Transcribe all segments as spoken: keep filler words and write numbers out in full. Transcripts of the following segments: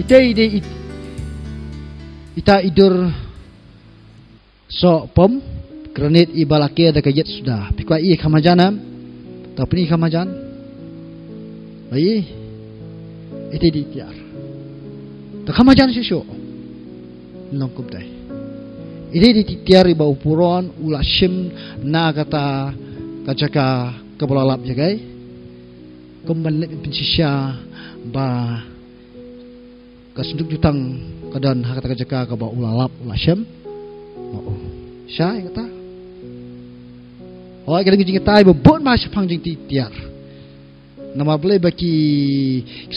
Te i dei i, ita i dur soh pom granit i ba la ker da ka ïit suda. Phi kwah i kham hajan em? To pyni kham hajan. Ai. Ite i dei tiar. To kham hajan shuh shuh. Long kumtai. Ite i dei tiar i ba u burom u la shim na kata ka jaka kaba la lap ïa ka. Kum ban leh pynshisha ba ka synduk jutang ka don ha kata ka jaka kaba u la lap u la shim. Oh, oh. Shai kata. Oh, ka dang jingtai ba bun ma shaphang jingtiar. Namar balei ba ki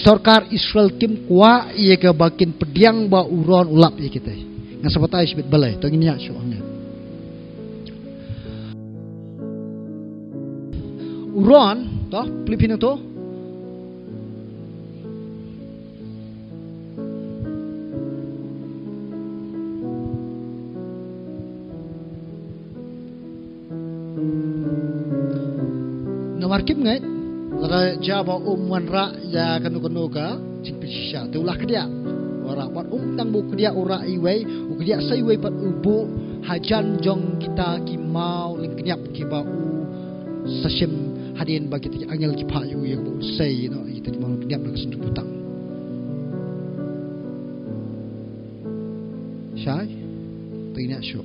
sorkar Israel kim kwah ïa kaba kin pdiang ba u Ron u lap ïa kita. Nga sa batai shibit balei, to ngin ïa shu angin. U Ron, to, Pilipino to. Namar kim ngeit, lada jia ba um wanrah ïa kano kano ka jingpynshisha, te u la kdiah. Wanrah bad um tang ba u kdiah u rah iwei, u kdiah sa iwei bad u buh hajan jong kita ki maw lyngkniap kiba u sa shim hadien ba kita ki angel ki phah ïa u ïa ba u sei, you know, kita ki maw lyngkniap na ka synduk jutang. Shai, te ngin ïa shu.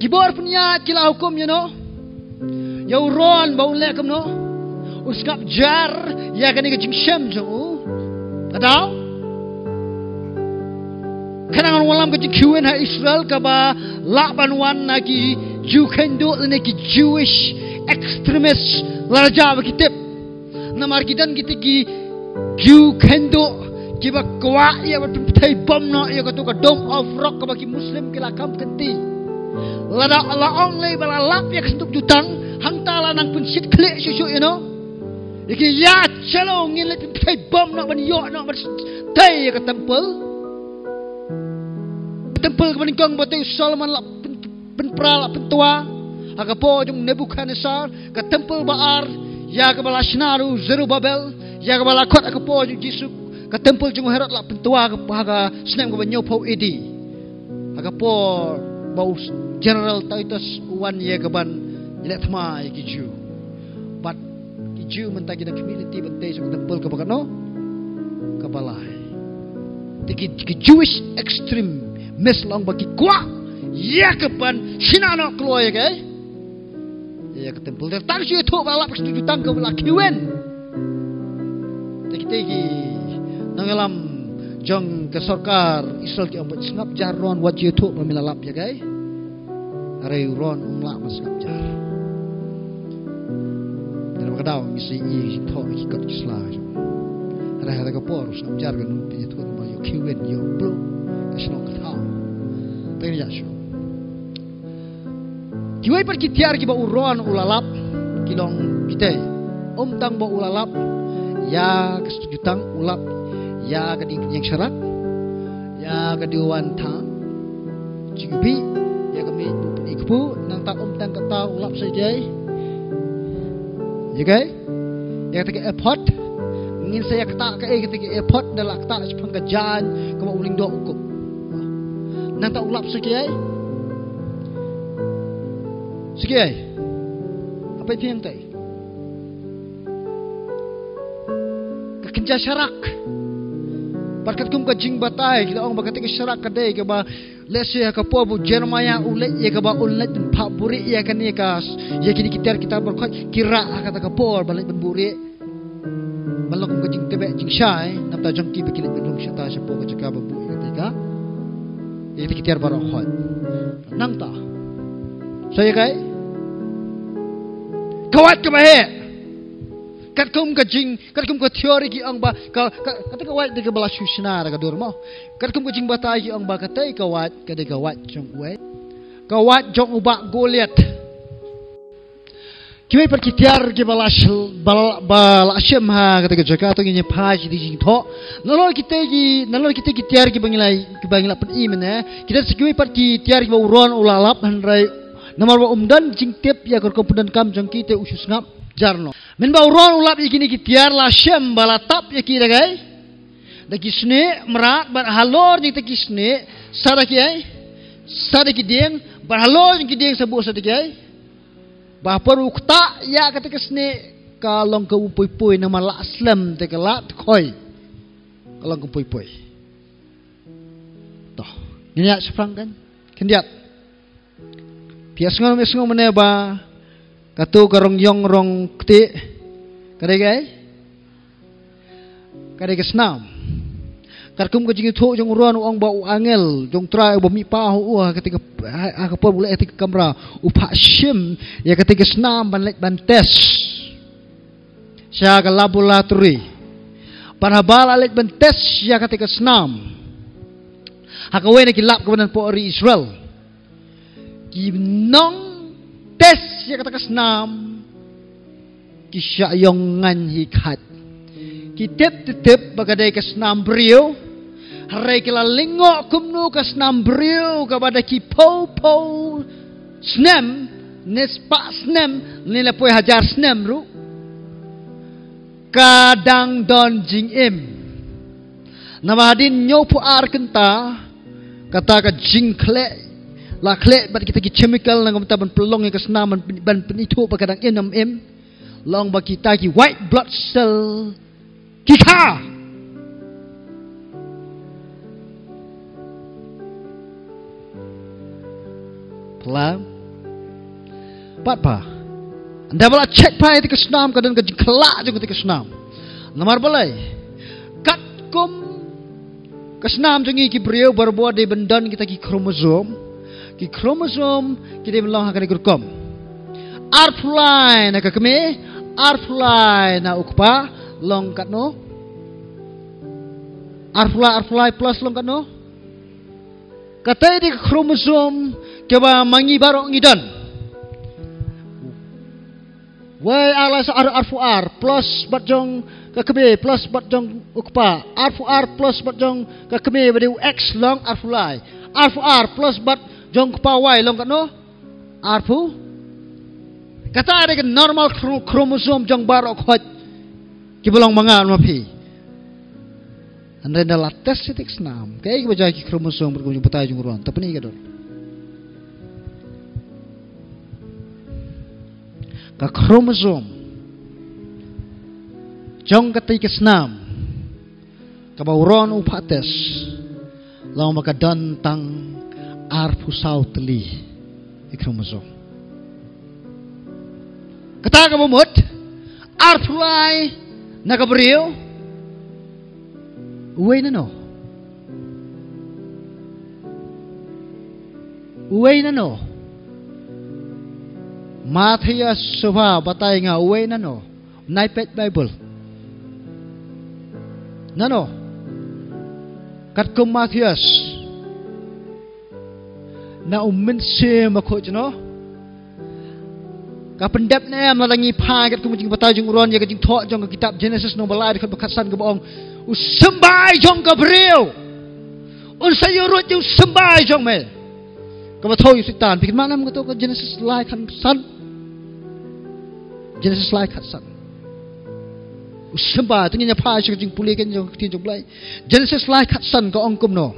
Ki bor pynïaid ki la hukum ïa no. Ïa u Ron ba un leh kumno. Un sngap jar ïa kane ka jingshim jong u. Ka daw. Kane ngan wallam ka jingkhiew ha Israel kaba lah ban wan na ki Jew kheiñ duh lane ki Jewish extremist la jia ba ki tip. Namar ki don kita ki Jew kheiñ duh kiba kwah ïa ba pynpthei bom noh ïa kato ka Dome of Rock kaba ki Muslim ki la kham kynti. Lada la ong lei ba la lap ïa ka synduk jutang, hangta la nang pynshit khlieh shuh shuh ïa no. Ïa ki ïa chalo ngin leit pynpthei bom noh ban ïoh noh ban tei ïa ka temple. Temple kaba nyngkong ba te u Solomon la pyn pynpra la pyntwa ha ka por jong Nebuchadnezzar, ka temple ba ar ïa kaba la shna da u Zerubbabel, ïa kaba la khot ha ka por jong Jisu, ka temple jong u Herod la pyntwa ha ka, ha ka snem kaba hynñiewphew A D. Ha ka por ba u General Titus u wan ïa kaban ïaleh thma ïa ki Jiw. Bad ki Jiw mynta ki dang khmih lynti ban tei sha ka temple kaba kano? Kaba lai. Te ki, ki Jewish extremist la ong ba ki kwah ïa kaban shna noh kloi ïa ka, ïa ka temple. Te tang shu ïathuh ba la lap ka synduk jutang kaba la khiew. Te kita ki nongïalam jong ka sorkar Israel ki ong ba sngap jar Ron, wat ïathuh ba me la lap ïa ka. Hynrei u Ron um lah ban sngap jar. Te namar kata ngi sa ïohi thoh ki kot ki sla. Hynrei ha kata ka por u sngap jar ka, num pynïathuh ba ïoh khiew, ïoh plung ka shnong ka thaw. Te ngin ïa shu. Kiwei pat ki tiar kiba u Ron u la lap ki long kitei. Ym tang ba u la lap ïa ka synduk jutang, u lap ïa ka dieng pynïeng sharak, ïa ka diwan thang jingpynbeit, ïa ka miej pynbeit kpu, nangta ym tang kata u lap sa ïa ïa ka, ïa kata ka ephod. Ngin sa ïa kata ka, ïa kata ka ephod da la kata shaphang ka jaiñ kaba u lyngdoh u kup. Nangta u lap sa ïa sa ïa. Hapdeng tei ka kynja sharak. Bad katkum ka jingbatai ki la ong ba kata ka sharak ka dei kaba lehse ha ka por ba u Jeremiah u leit ïa kaba un leit pynphah buhrieh ïa kane ka, ïa kine ki tiar ki tar barkhot ki rah ha kata ka por ba leit pynbuhrieh. Ban long kum ka jingtbeh jingshai namar jong ki ba ki leit ban rung shata shapoh ka jaka ba buh ïa kata ka, ïa kata ki tiar barkhot. Nangta sa ïa ka, ka wait kaba heh. Katkum ka jing, katkum ka theory ki ong ba ka, ka, kata ka wait dei kaba la shu shna da ka dur mo. Katkum ka jingbatai ki ong ba kata ka wait ka dei ka wait jong u wait, ka wait jong u bah Goliath. Kiwei pat ki tiar kiba la shil, ba la, ba la shim ha kata ka jaka, to ngin ïa phai shi jingthoh. Nalor kita ki, nalor kita ki tiar kiba ngi la, kiba ngi la pyni mynne. Kita sa kiwei pat ki tiar kiba u Ron u la lap, hynrei namar ba um don jingtip ïa ka rukom pyndonkam jong ki te u shu sngap jar noh. Mynba u Ron u lap ïa kine ki tiar la shim ba la tap ïa ki da kai. da ki snieh mrad, bad halor jong kita ki snieh sa da ki ei, sa da ki dieng, bad halor jong ki dieng sa buh sa da ki ei. Ba por u ktah ïa kata ka snieh, ka long kaba poi poi, namar la slem te ka la khoi, ka long kaba poi poi. To, ngin ïa shaphrang kan, khyndiat. Phi ïa sngew, ïa sngew mynne ba kato ka rong ïong rong ktieh ka dei ka ei? Ka dei ka snam. Katkum ka jingïathuh jong u Ron, u ong ba u angel jong u Trai uba mihpat ha u, ha kata ka, ha, ha ka por u leit ha kata ka kamra, u phah shim ïa kata ka snam ban leit ban test sha ka laboratory. Bad haba la leit ban test ïa kata ka snam ha kawei na ki lab kaba don hapoh ri Israel, ki nongtest ïa kata ka snam ki shah ïong ngaiñ hi khat. Ki tip, tip, tip ba ka dei ka snam briew. Hynrei ki la lyngngoh kumno ka snam briew kaba da ki phew phew snem, ne spah snem, ne la poi hajar snem ruh, ka dang don jingim. Namar hadien hynñiewphew ar kynta, kata ka jingkhleh la khleh bad kita ki chemical na ka bynta ban pynlong ïa ka snam ban, ban pynithuh ba ka dang im ne ym im. La ong ba kita ki white blood cell ki kha. Pla. Pat ba ynda ba la check pat ïa ka snam, ka don ka jingkhlad jong ka snam. Namar balei? Katkum ka snam jong ngi ki briew barabor dei ban don kita ki chromosome. Ki chromosome ki dei ban long ha kane ka rukom. Arphew lai na ka kmie, arphew lai na u kpa, long katno? Arphew lai, arphew lai plus long katno? Kata dei ka chromosome kaba ma ngi baroh ngi don. Wei, ar lai saw ar, arphew ar plus bad jong ka kmie plus bad jong u kpa. Arphew ar plus bad jong ka kmie ba dei u X, long arphew lai. Arphew ar plus bad jong u kpa Y, long katno? Arphew. Kata dei ka normal chro-, chromosome jong baroh khoit kiba long ma nga ma phi. Hynrei ynda la test ïa ka snam, kaei kaba jia ki chromosome, bad kumjuh batai jong u Ron, to pyni ka dur. Ka chromosome jong kata ka snam kaba u Ron u phah test, long ba ka don tang arphew saw tylli ki chromosome. Kata kaba mut, arphew lai na ka briew, uwei nano? Uwei nano? Mathaios sha ba batai nga uwei nano. Nai peit Baibl. Nano? Katkum Mathaios, na u Mynsiem Bakhuid, no? Ka pyndep ne em lada ngi phai katkum ka jingbatai jong u Ron ïa ka jingthoh jong ka kitab Genesis lynnong ba lai, dkhot ba khatsan, kaba ong, u symbai jong ka briew un sa ïuhruid ïa u symbai jong me. Kaba thew ïa u Soitan. Phi kynmaw ne em kato ka Genesis lai khatsan? Genesis lai khatsan. U symbai, to ngin ïa phai sha ka jingpule ka jong ka ktien jong U Blei. Genesis lai khatsan ka ong kumno?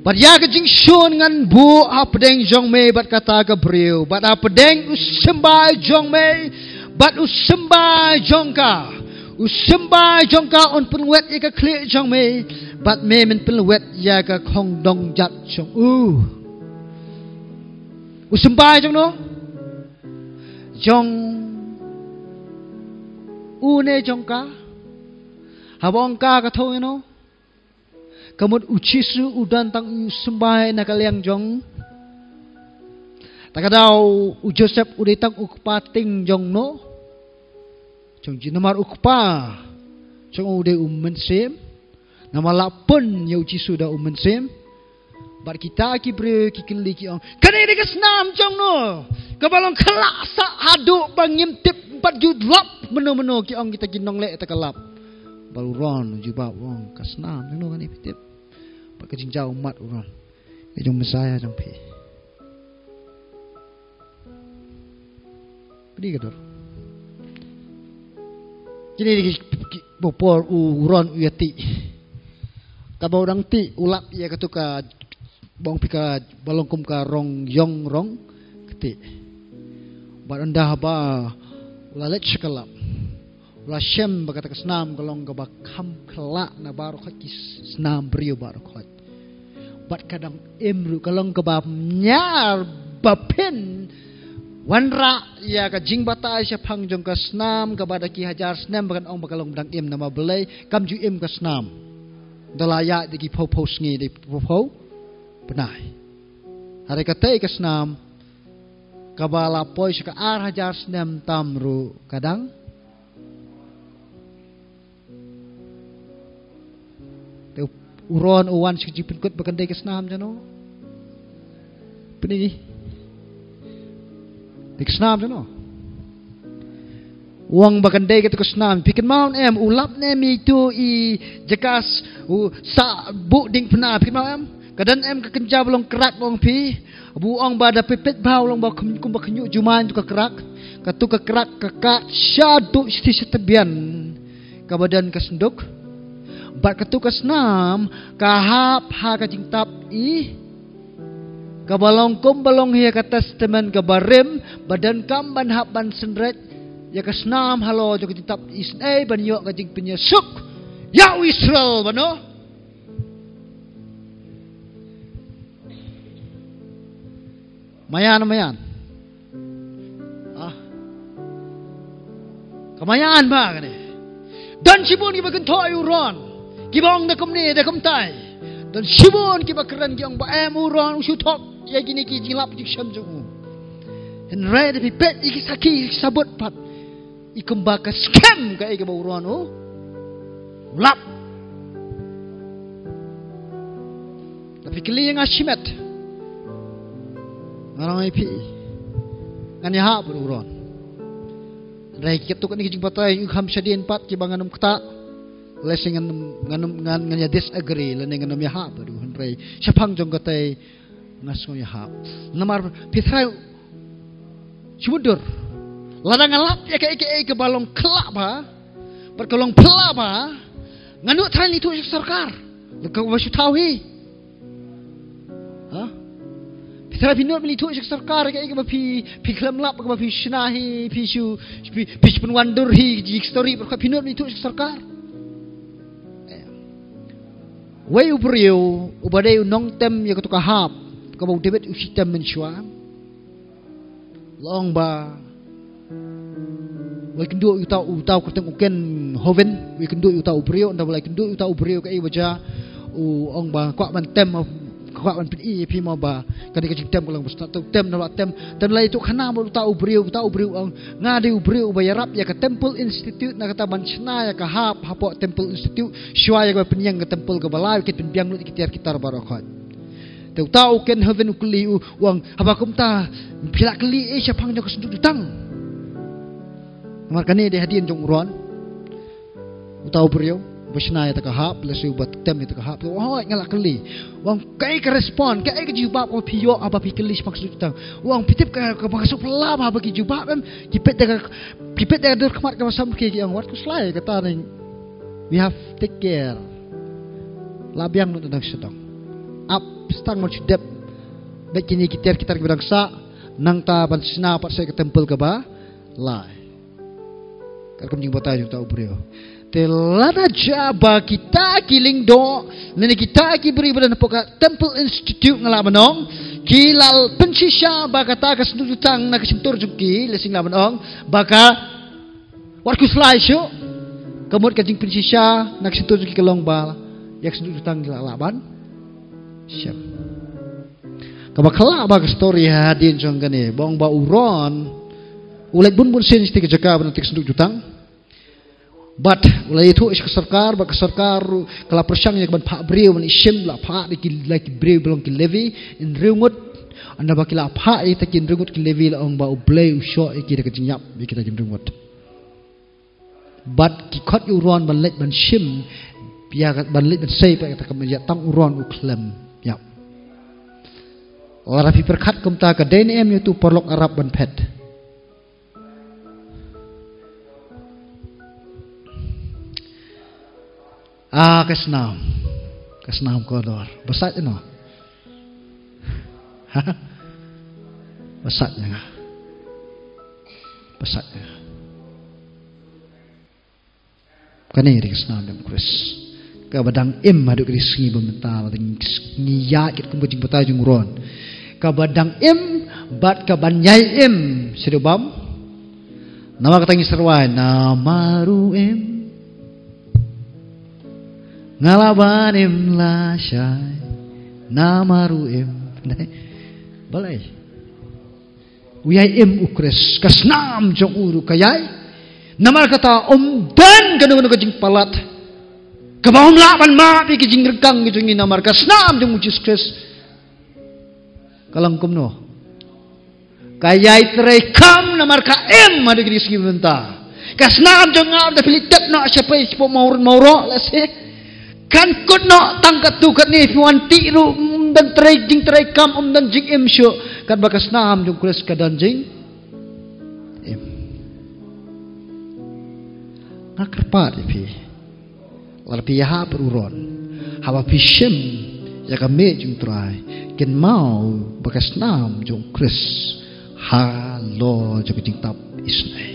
Bad ïa ka jingshun ngan buh hapdeng jong me bad kata ka briew, bad hapdeng u symbai jong me bad u symbai jong ka. U symbai jong ka un pynwet ïa ka khlieh jong me, bad me men pynwet ïa ka khongdong jat jong u. U symbai jong no? Jong u ne jong ka? Haba ong ka, ka thew ïa no? Ka mut U Jisu u don tang u symbai na ka liang jong. Ta ka daw U Joseph u dei tang u kpa tieng jong no? Jong Ji-, namar u kpa jong u dei u Mynsiem. Namar la pun ïa U Jisu da u Mynsiem. Bad kita ki briew ki kylli ki ong, kane dei ka snam jong no, kaba long khlak sah haduh ba ngim tip bad ju lap mynno mynno, ki ong kita ki nongleh ta ka lap. Bad u Ron u jubab u ong, ka snam jong no kane phi tip? Bad ka jingjia ummat u Ron, ka jong Messiah jong phi. Phi dei ka dur. Kine ki, ki, ba por u Ron u ïa tih. Kaba u dang tih u lap ïa katu ka, ba ong phi, kaba long kum ka rong ïong rong kti. Bad ynda ba u la leit sha ka lap, u la shem ba kata ka snam ka long kaba kham khlaiñ na baroh khoit ki snam briew baroh khoit. Bad ka dang im ruh, ka long kaba ñiar ba phin wanrah ïa ka jingbatai shaphang jong ka snam kaba da ki hajar snem ba kan ong ba ka long ba dang im, namar balei? Kam ju im ka snam. Da la ïaid da ki phew phew sngi, da ki phew phew bnai. Hynrei katei ka snam kaba la poi sha ka ar hajar snem tam ruh ka dang Te u Ron u wan sha ka jingpynkut ba kan dei ka snam jong no. Pyniki. Dei ka snam jong no. U ong ba kan dei katu ka snam. Phi kynmaw ne em, u lap ne em ïa itu i jaka s-, u sah buh diengphna, phi kynmaw em? Ka don em ka kynja ba long krak, ba ong phi. Ba u ong ba da phi peit bha u long ba khum-, kumba khynñiuh jumai tu ka krak. Katu ka krak ka kat shaduh shithi sha tbian kaba don ka synduk. Bad katu ka snam ka hap ha ka jingtap i, kaba long kumba long hi ïa ka Testament kaba rim, ba donkam ban hap ban synreit ïa ka snam halor jong ka jingtap isynei ban ïoh ka jingpynïasuk ïa u Israel, ba no. Maïan, maïan. Ah. Ka maïan ba kane. Don shibun kiba kynthoh ïa u Ron. Kiba ong da kumne, da kumtai. Don shibun kiba kren ki ong ba em u Ron u shu thok ïa kine ki jinglap jingshem jong u. Hynrei da phi peit ïa ki sakhi, ïa ki sabut pat. I kumba ka skhem kaei kaba u Ron u lap. Da phi kylli ïa nga shimet, nga ong ïa phi, ngan ïahap bad u Ron. Hynrei kito kane ki jingbatai u kham shadien pat kiba ngan ym ktah. Lehse ngan, ngan, ngan, ngan ïa disagree lane ngan ym ïahap bad u. Hynrei shaphang jong katei nga sngew ïahap. Namar phi tharai shu mutdur. Lada nga lap ïa kaei kaei kaba long khyllah bha, bad ka long phylla bha, nga nud tharai leit thuh sha ka sorkar. Lada kaba shu thaw hi. Ha? Phi tharai phi nud leit thuh sha ka sorkar kaei kaba phi, phi khlem lap kaba phi shna hi, phi shu, phi, phi shu pynwandur hi, ji story, bad phi nud leit thuh sha ka sorkar. Wei u briew uba dei u nongtem ïa kato ka hap kaba u David u shitem mynshuwa, la ong ba u la ïakynduh ïa uta, uta u kyrteng u Ken Hovind, u la ïakynduh ïa uta u briew, ynda u la ïakynduh ïa uta u briew kaei ba jia, u ong ba kwah ban tem, kwah ban pyni ïa phi mo ba kane ka jingtem ka long ba stat, to tem, na la tem, tem la ïathuh khana bad uta u briew, uta u briew u ong, nga dei u briew uba ïarap ïa ka Temple Institute na kata ban shna ïa ka hap hapoh Temple Institute shuwa ïa kaba pynïeng ka temple kaba lai, kin pynbiang lut ïa ki tiar ki tar baroh khoit. Te uta u Ken Hovind u kylli u, u ong, haba kumta phi la kylli ei shaphang jong ka synduk jutang? Namar kane dei hadien jong u Ron. Uta u briew ba shna ïa ta ka hap, lehse uba tem ïa ta ka hap. Te u ong, hooid nga la kylli. U ong, kaei ka respond, kaei ka jubab kaba phi ïoh haba phi kylli shaphang ka synduk jutang? U ong, phi tip ka, kaba ka suk phylla bha ba ki jubab em, ki peit da ka, ki peit da ka dur khmat kaba samrkhie, ki ong, wat khuslai, kata ne, we have take care. La biang lut na dang sha dong. Ap sdang ban shu dep beit kine ki tiar ki tar kiba dang sah, nangta ban shna pat sha ka temple kaba lai. Katkum jingbatai jong uta u briew. Te lada jia ba kita ki lyngdoh, lane kita ki briew ba don hapoh ka Temple Institute, nga lah ban ong, ki la pynshisha ba kata ka synduk jutang na ka shyntur jong ki, lehse nga lah ban ong ba ka, wat khuslai shuh. Ka mut ka jingpynshisha na ka shyntur jong ki ka long ba ïa ka synduk jutang ki la lah ban shem. Kaba khyllah bha ka story hadien jong kane, ba ong ba u Ron u leit bun bun sien sha kata ka jaka ba don kata ka synduk jutang. Bad u la ïathuh sha ka sorkar, bad ka sorkar ka la pyrshang ïa ka ban phah briew ban ïashim, la phah da ki, la ki briew ba long ki Levi hynriew ngut. Ynda ba ki la phah ïa kita ki hynriew ngut ki Levi, la ong ba U Blei u shoh ïa ki da ka jingïap ïa kita ki hynriew ngut. Bad ki khot ïa u Ron ban leit ban shim ïa ka, ban leit ban sei pat ïa kata ka mesa, tang u Ron u khlem ïap. Lada phi pyrkhat kumta, ka dei ne em ïa utu u paralok Arab ban phet? Ah, ka snam. Ka snam kordor. Ba sait ïa no? Ba sait ïa nga. Ba sait ïa nga. Kane ka dei ka snam jong u Khrist. Kaba dang im haduh ka sngi ba mynta, lada ngi ïaid katkum ka jingbatai jong u Ron. Kaba dang im, bad kaban ïai im shaduh bam. Namar kata ngi sa rwai, namar u im. Nga lah ban im lashai. Namar u im. Balei? U ïai im u Khrist, ka snam jong u ruh ka ïai. Namar kata ym don kano kano ka jingpalat kaba ym lah ban map ïa ki jingryngkang ki jong ngi namar ka snam jong u Jisu Khrist. Ka long kumno? Ka ïai treikam namar ka im haduh kine ki sngi mynta. Ka snam jong nga da phi leit tep noh shapoh mawrot mawroh lehse. Kan kut noh tang katto katne phi wan tih ruh ym don trei jingtreikam ym don jingim shuh. Katba ka snam jong u Khrist ka don jingim. Nga kyrpad ïa phi. Lada phi ïahap bad u Ron. Haba phi shim ïa ka miej jong u Trai. Kynmaw ba ka snam jong u Khrist halor jong ka jingtap isynei.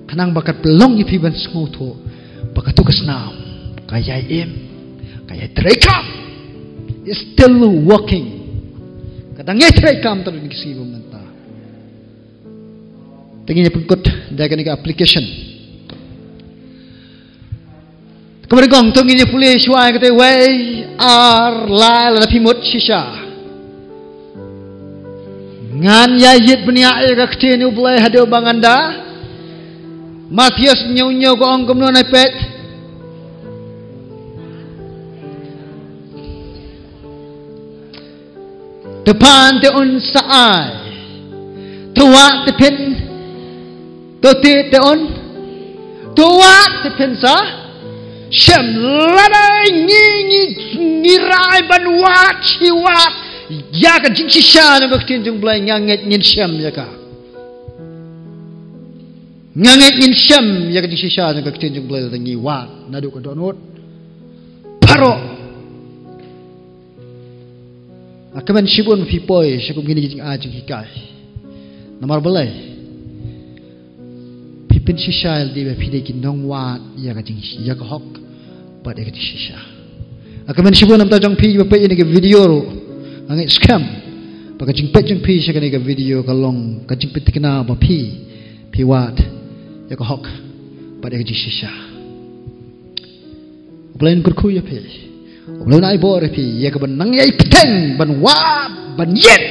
Khnang ba kan pynlong ïa phi ban sngewthuh ba kato ka snam ka ïai im, ka ïai treikam. It's still working. Ka dang ïai treikam tang ha kine ki sngi ba mynta. Te ngin ïa pynkut da kane ka application. Kumba nyngkong to ngin ïa pule shuwa ïa kata, wei, ar, lai, lada phi mut shisha. Ngan ïa ïit bniah ïa ka ktien U Blei haduh ba ngan da. Mathaios hynñiew hynñiew ka ong kumno, nai peit. To pan te un sa ai. To wad te phin. To tied te un. To wad te phin sa shem. Lada ngi, ngi, ngi rai ban wad shi wad ïa ka jingshisha jong ka ktien jong U Blei, nga ngeit ngin shem ïa ka. Nga ngeit ngin shem ïa ka jingshisha jong ka ktien jong U Blei lada ngi wad naduh ka dohnud baroh. Nga kmen shibun phi poi sha kum kine ki jingai jinghikai. Namar balei? Phi pynshisha ïa lade ba phi dei ki nongwad ïa ka jing, ïa ka hok bad ïa ka jingshisha. Nga kmen shibun na ka bynta jong phi ba peit ïa kane ka video ruh. Nga ngeit skhem ba ka jingpeit jong phi sha kane ka video ka long ka jingpynthikna ba phi, phi wad ïa ka hok bad ïa ka jingshisha. U Blei un kyrkhu ïa phi. U Blei un ai bor ïa phi ïa kaban nang ïai bteng ban wad ban ïit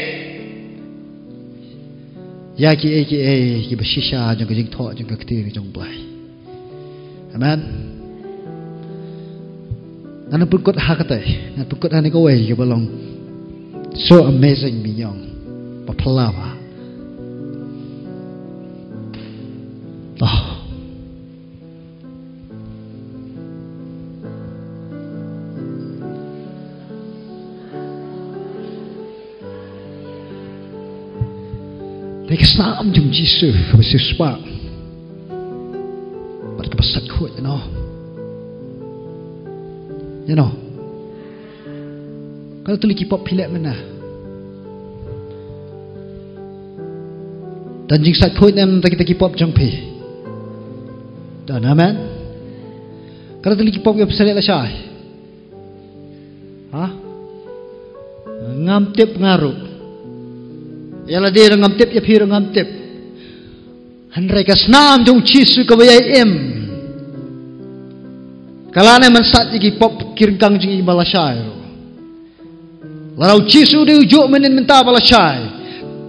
ïa kiei kiei kiba shisha jong ka jingthoh jong ka ktien jong U Blei. Amen. Ngan pynkut ha kata, ngan pynkut ha kane kawei kaba long so amazing, miñiong, ba phylla bha. To. Dei ka snam jong u Jisu kaba siewspah bad kaba sait khuid, you know. You know. Katto katne ki pop phi leh mynne. Don jingsait khuid ne em na kita ki pop jong phi? Don, amen. Katto katne ki pop ïa phi sa leh lashai? Ha? Ngam tip nga ruh. Ïa lade ruh ngam tip, ïa phi ruh ngam tip. Hynrei ka snam jong u Jisu kaba ïai im, ka lah ne ban sait ïa ki pop ki ryngkang jong ngi ba lashai ruh. Lada u Jisu u dei u juh mynhynnin mynta ba lashai,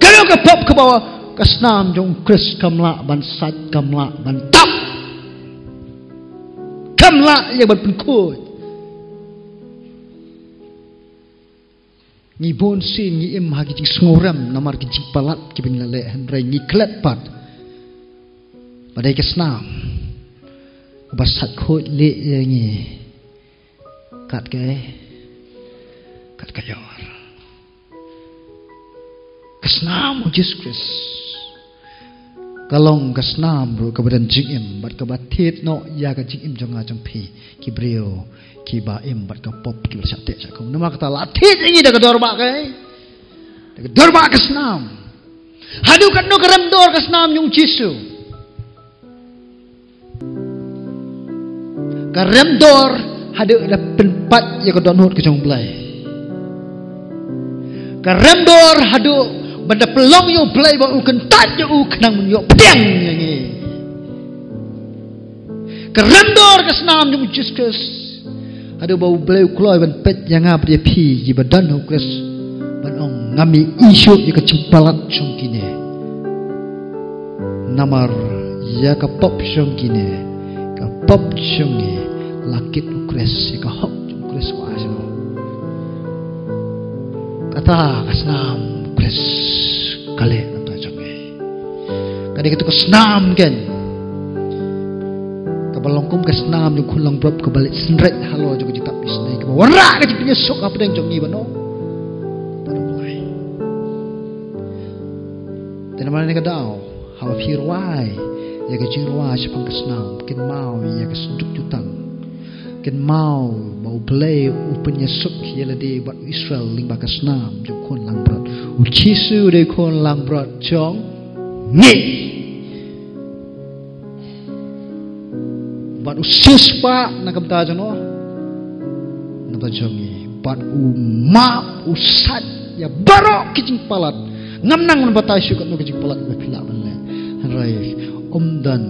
kano ka pop kaba ka snam jong u Khrist kam lah ban sait, kam lah ban tap, kam lah ïa ban pynkhuid. Ngi bun sien ngi im ha ki jingsngewrem namar ki jingpalat kiba ngi la leh, hynrei ngi klet pat ba dei ka snam kaba sait khuid leh ïa ngi kat ka, kat ka ïor. Ka snam u Jisu Khrist. Ka long ka snam ruh kaba don jingim, bad kaba thied noh ïa ka jingim jong nga jong phi, ki briew kiba im bad ka pop kiba shah teh shah khum. Namar kata la thied ïa ngi da ka dorbah kaei? Da ka dorbah ka snam. Haduh katno ka rem dor ka snam jong u Jisu? Ka rem dor haduh da pynpait ïa ka dohnud ka jong u Blei. Ka rem dor haduh ban da pynlong ïa u Blei ba u kyntait ïa u khnang ban ïoh pdiang ïa ngi. Ka rem dor ka snam jong u Jisu Khrist haduh ba u Blei u kloi ban peit ïa nga bad ïa phi kiba don ha u Khrist, ban ong, ngam ïohi shuh ïa ka jingpalat jong kine. Namar ïa ka pop jong kine, ka pop jong ngi la kit u Khrist, ïa ka hok jong u Khrist ka ai sha ngi. Kata ka snam u Khrist ka leh na ka bynta jong ngi. Ka dei kato ka snam keiñ kaba long kum ka snam jong u khun langbrot kaba leit synreit halor jong ka jingtap isynei, kaba wanrah ka jingpynïasuk hapdeng jong ngi bad u Blei. Te namar kane ka daw, haba phi rwai ïa ka jingrwai shaphang ka snam, kynmaw ïa ka synduk jutang. Kynmaw ba u Blei u pynïasuk ïa lade bad u Israel lyngba ka snam jong u khun langbrot. U Jisu u dei u khun langbrot jong ngi. Bad u siewspah na ka bynta jong no, na ka bynta jong ngi. Bad u map, u sait ïa baroh ki jingpalat. Ngam nang ban batai shuh kano ka jingpalat ba phi lah ban leh. Hynrei ym don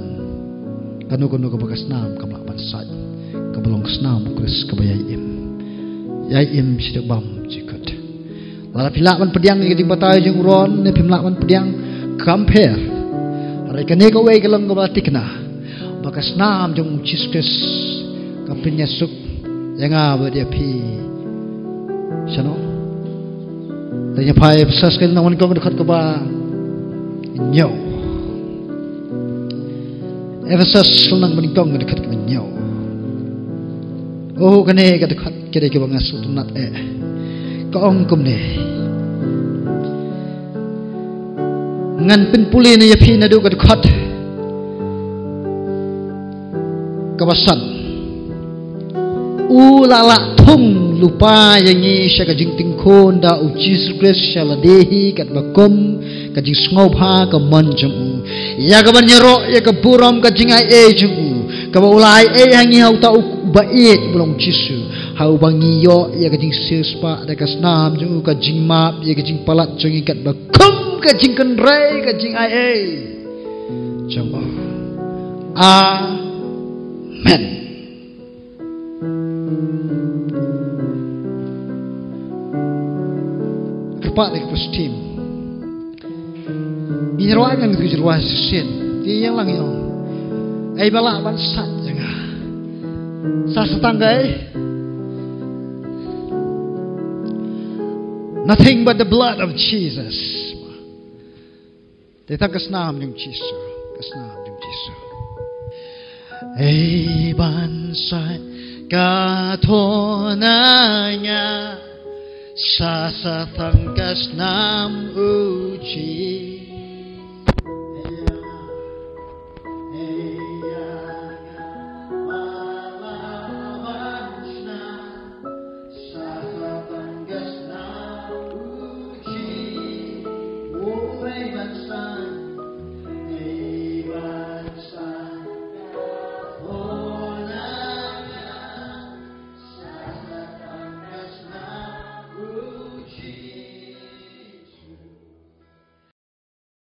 kano kano kaba ka snam kam lah ban sait, kaba long ka snam u Khrist kaba ïai im. Ïai im shi da bam jingkut. Lada phi lah ban pdiang ïa ka jingbatai jong u Ron ne phim lah ban pdiang, kam pher. Hynrei kane kawei ka long kaba thikna, ba ka snam jong u Jisu Khrist ka pynïasuk ïa nga bad ïa phi. Shano? Te ngi phai Ephesos ka lynnong banyngkong ka dkhot kaba hynñiew. Ephesos ka lynnong banyngkong ka dkhot kaba hynñiew. Oh, kane ka dkhot ka dei kaba nga sngewtynnat eh. Ka ong kumne. Ngan pynpule na ïa phi naduh ka dkhot kaba san. U la lah thung lypa ïa ngi sha ka jingtingkhun da u Jisu Khrist sha lade hi katba kum ka jingsngewbha ka mon jong u, ïa kaban ïaroh ïa ka burom ka jingaiei jong u, kaba u la aiei ha ngi ha uta u ba ïeit ba long Jisu, ha uba ngi ïoh ïa ka jingsiewspah da ka snam jong u, ka jingmap ïa ka jingpalat jong ngi katba kum ka jingkynrei ka jingaiei jong u. Amen. Kyrpad ïa ka praise team. Ngin rwai ngan kyrpad rwai shisien. Te ïa lang ïa ong, ai ba lah ban sait ïa nga. Sa sa tang ka ei? Nothing but the blood of Jesus. Te tang ka snam jong u Jisu, ka snam jong u Jisu. Ei ban sait ka thona nga, sa sa tang ka snam u Jisu.